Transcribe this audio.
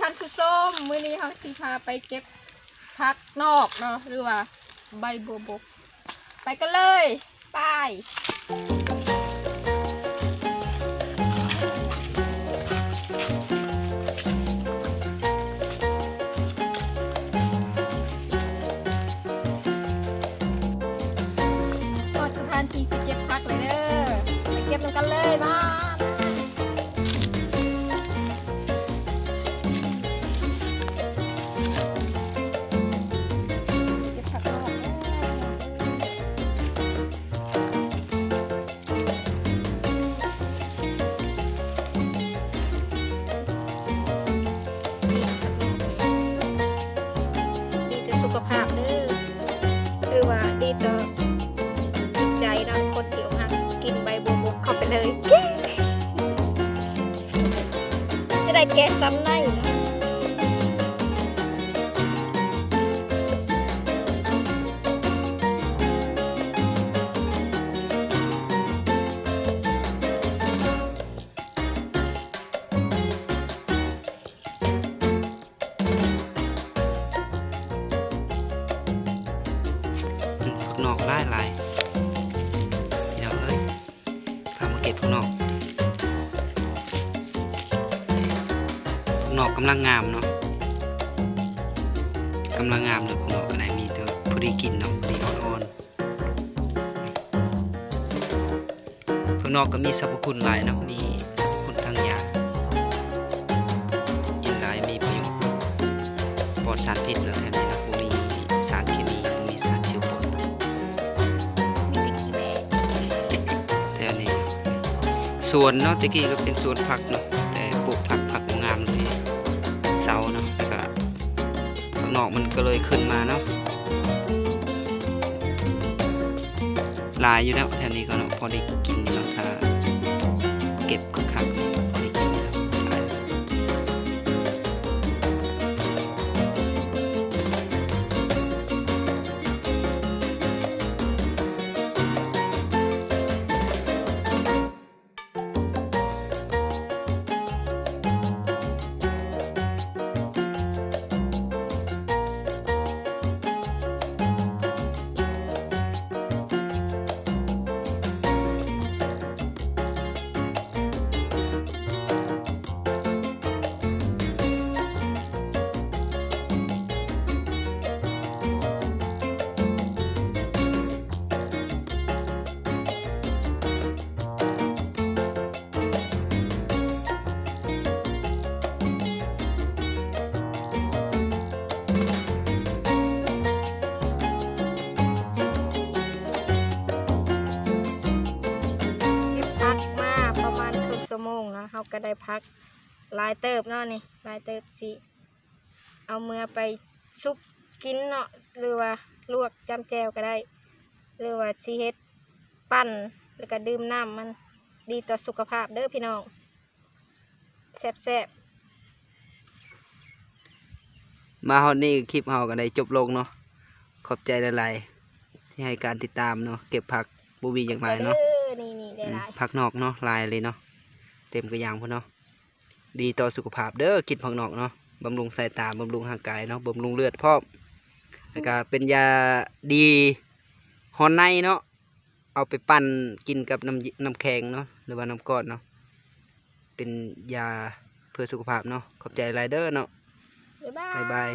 ທ່ານຜູ້ຊົມ, ມື້ນີ້ເຮົາຊິພາໄປເກັບຜັກນອກເນາະ ຫຼືວ່າໃບບົວບົກ. ໄປກັນເລີຍ, ໄປ. ຮອດສະຖານທີ່ຊິເກັບຜັກແລ້ວເດີ, ໄປເກັບນຳກັນເລີຍ, ມາ. ເກັບຜັກນອກເດີ. ດີຕໍ່ສຸຂະພາບເດີ ຫຼືວ່າດີຕໍ່ຈິດໃຈເນາະ, ຄົນທີ່ອົກຫັກກິນໃບບົວບົກເຂົ້າໄປເລີຍ ຈະໄດ້ແກ່ຊ້ຳໃນເນາະ. ຜັກນອກຫຼາຍໆ ພີ່ນ້ອງເອີຍ, ພາມາເກັບຜັກນອກ. ຜັກນອກກຳລັງງາມເນາະ, ກຳລັງງາມເລີຍ. ຜັກນອກກໍໄດ້ມີແຕ່ພໍດີກິນເນາະ, ພໍດີອ່ອນໆ. ຜັກນອກກໍມີສັບພະຄຸນຫຼາຍເນາະ, ມີສັບພະຄຸນທາງຢາ ກິນຫຼາຍມີປະໂຫຍດ ປອດສານພິດເນາະ. ແຖວນີ້ເນາະ ບໍ່ມີສານເຄມີ ບໍ່ມີສານເຊື້ອປົນ. ມີແຕ່ຂີ້ແບ້. ແຖວນີ້ສວນເນາະ, ແຕ່ກີ້ກໍເປັນສວນຜັກເນາະ, ແຕ່ປູກຜັກ ຜັກບໍ່ງາມເລີຍ, ເຊົາເນາະ, ແລ້ວກໍຜັກນອກມັນກໍເລີຍຂຶ້ນມາເນາະ. ຫຼາຍຢູ່ແລ້ວແຖວນີ້ກໍເນາະ, ພໍໄດ້ກິນຢູ່ເນາະ, ຖ້າເກັບຄັກໆ ພໍໄດ້ກິນຢູ່ແລ້ວ. ເກັບຜັກມາປະມານເຄິ່ງຊົ່ວໂມງເນາະ, ເຮົາກໍໄດ້ຜັກຫຼາຍເຕີບເນາະ, ນີ້ຫຼາຍເຕີບ. ຊິເອົາເມືອໄປສຸບກິນເນາະ ຫຼືວ່າລວກຈ້ຳແຈ່ວກໍໄດ້ ຫຼືວ່າຊິເຮັດ ປັ່ນ ແລ້ວກະດື່ມນ້ຳ ມັນດີຕໍ່ສຸຂະພາບເດີພີ່ນ້ອງ ແຊບໆ. ມາຮອດນີ້ຄລິບເຮົາກໍໄດ້ຈົບລົງເນາະ. ຂອບໃຈຫຼາຍໆທີ່ໃຫ້ການຕິດຕາມເນາະ. ເກັບຜັກບໍ່ມີຫຍັງຫຼາຍເນາະ. ນີ້ໆ ອືມ ຫຼາຍໆ ຜັກນອກເນາະ ຫຼາຍເລີຍເນາະ ເຕັມກະຢາງພຸ້ນເນາະ. ດີຕໍ່ສຸຂະພາບເດີ ກິນຜັກນອກເນາະ ບຳລຸງສາຍຕາ ບຳລຸງຮ່າງກາຍເນາະ ບຳລຸງເລືອດພ້ອມ ແລ້ວກະເປັນຢາດີຮ່ອນໃນເນາະ ເອົາໄປປັ່ນກິນກັບນ້ຳ ນ້ຳແຂງເນາະ ຫຼືວ່ານ້ຳກ້ອນເນາະ ເປັນຢາເພື່ອສຸຂະພາບເນາະ. ຂອບໃຈຫຼາຍເດີເນາະ ບາຍບາຍ ບາຍບາຍ.